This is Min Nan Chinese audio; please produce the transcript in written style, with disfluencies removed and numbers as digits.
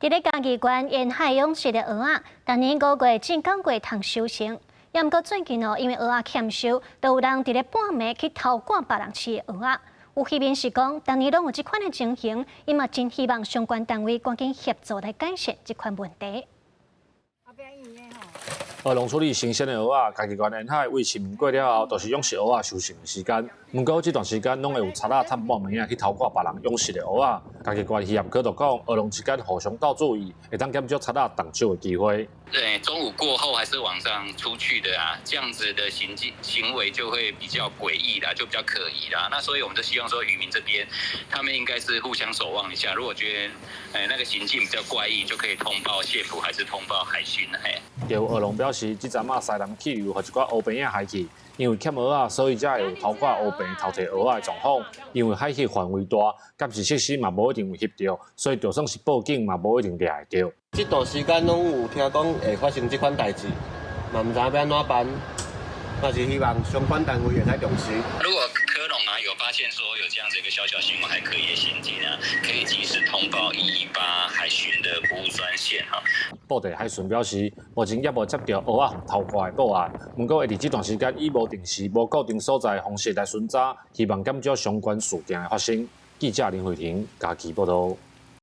佇咧嘉義縣沿海養殖的蚵仔，逐年5月至9月通收成。也毋過最近哦，因為蚵仔欠收，就有人佇咧半暝去偷掛別人飼的蚵仔。有漁民是講，逐年攏有這款的情形，伊嘛真希望相關單位趕緊協助來解決這款問題。蚵農處理新鮮的蚵仔，嘉義縣沿海為清明過了後，就是養殖蚵仔收成的時間。毋過這段時間攏會有賊仔趁半暝仔去偷掛別人養殖的蚵仔。嘉義縣漁業局就講，蚵農之間互相鬥注意，會當減少賊仔動手的機會。對，中午過後還是晚上出去的啊，這樣子的行徑行為就會比較詭異啦，就比較可疑啦。那所以我們就希望說，漁民這邊他們應該是互相守望一下，如果覺得那個行徑比較怪異，就可以通報縣府還是通報海巡。嘿。有蚵農表示，這陣仔西南氣流予一寡烏棚仔害去，因為欠蚵仔，所以才會有偷掛烏棚偷提蚵仔的狀況。因為海域範圍大，監視設施嘛無一定有翕著，所以就算是報警嘛無一定掠會著。這段時間攏有聽講會發生這款代誌，嘛毋知影欲按怎辦，嘛是希望相關單位會使重視。如果蚵農啊有發現說有這樣子一個小小行為還可疑的行徑啊，可以及時通報118海巡的服務專線哈。布袋海巡表示，目前猶無接著蚵仔予偷掛的報案，毋過會佇這段時間以無定時、無固定所在的方式來巡查，希望減少相關事件的發生。記者林慧婷嘉義報道。